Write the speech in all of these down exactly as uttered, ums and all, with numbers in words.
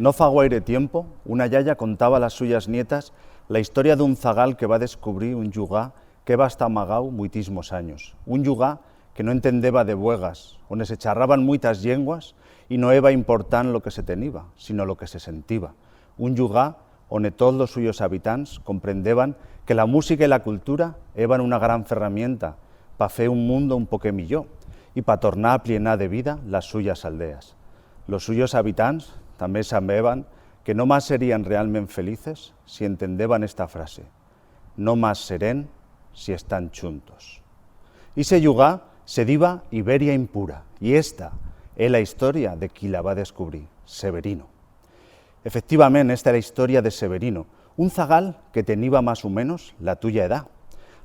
No fa guaire tiempo, una yaya contaba a las suyas nietas la historia d'un zagal que va descubrir un llugar que heba estau amagau muitismos anyos, un llugar que no entendeba de buegas, one se charraban muitas llenguas y no eba important lo que se teniba, sino lo que se sentiba, un llugar one toz los suyos habitants comprendeban que la música y la cultura eban una gran ferramienta pa fer un mundo un poquet millor y pa tornar a pllenar de vida las suyas aldeas. Los suyos habitants tamé sabeban que no mas serían realment felices si entendeban esta frase: no mas serén si están chuntos. Ixe llugar se diba Iberia Impura y esta é la historia de qui la va descubrir, Severino. Efectivament, esta é la historia de Severino, un zagal que teniba mas u menos la tuya edat.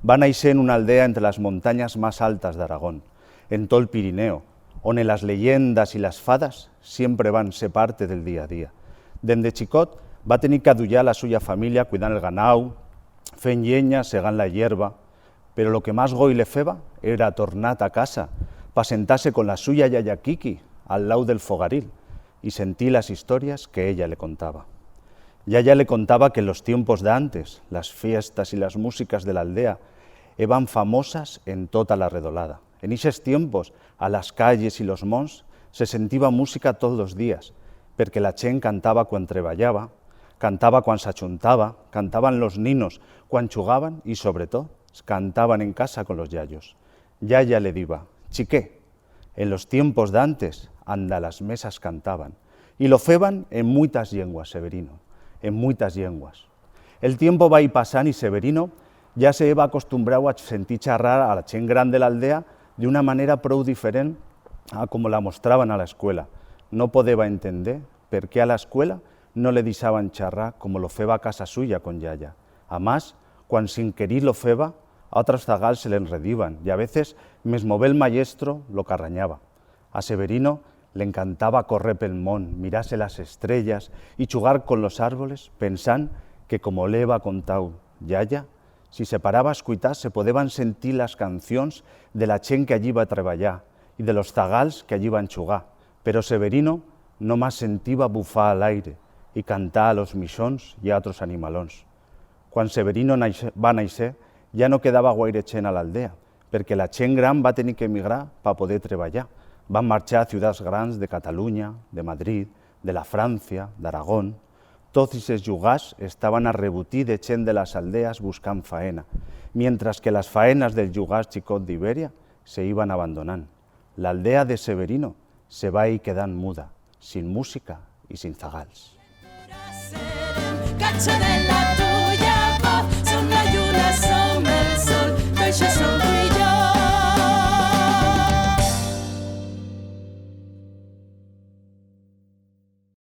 Va naixer en una aldea entre las montanyas mas altas d'Aragón, en to'l Pirineo, one las leyendas y las fadas siempre van ser parte del día a día. Dende chicot va tenir que aduyar la suya familia cuidant el ganau, fent llenya, segant la hierba, pero lo que mas goi le feba era tornar ta casa pa sentar-se con la suya yaya Kiki al lau del fogaril y sentir las historias que ella le contaba. Yaya le contaba que en los tiempos d'antes las fiestas y las musicas de la aldea eban famosas en tota la redolada. En ixes tiempos, a las calles y los monts se sentiba musica toz los días, perque la chent cantaba cuan treballaba, cantaba cuan s'achuntaba, cantaban los ninos cuan chugaban y, sobre tot, cantaban en casa con los yayos. Yaya le diba: chiquet, en los tiempos d'antes, anda las mesas cantaban. Y lo feban en muitas llenguas, Severino, en muitas llenguas. El tiempo va ir pasant y Severino ya se heba acostumbrau a sentir charrar a la chent gran de la aldea d'una manera prou diferent a como la mostraban a la escuela. No podeba entender per qué a la escuela no le dixaban charrar como lo feba a casa suya con yaya. Amás, cuan sin querir lo feba, a otros zagals se le enrediban y a veces mesmo bel mayestro lo carranyaba. A Severino le encantaba correr pel mont, mirar-se las estrellas y chugar con los arboles, pensant que, como le heba contau yaya, si se paraba a escuitar se podeban sentir las cancions de la chent que allí va treballar y de los zagals que allí van chugar. Pero Severino no mas sentiba bufar a l'aire y cantar a los mixons y a otros animalons. Cuan Severino naixe-, va naixer, ya no quedaba guaire chent a l'aldea, perque la chent gran va tenir que emigrar pa poder treballar. Van marchar a ciudats grans de Catalunya, de Madrid, de la Francia, d'Aragón. Toz ixes llugars estaban a rebutí de chent de las aldeas buscant faena, mientras que las faenas d'el llugar chicot d'Iberia se iban abandonant. L'aldea de Severino se va ir quedant muda, sin música y sin zagals. Cacho de la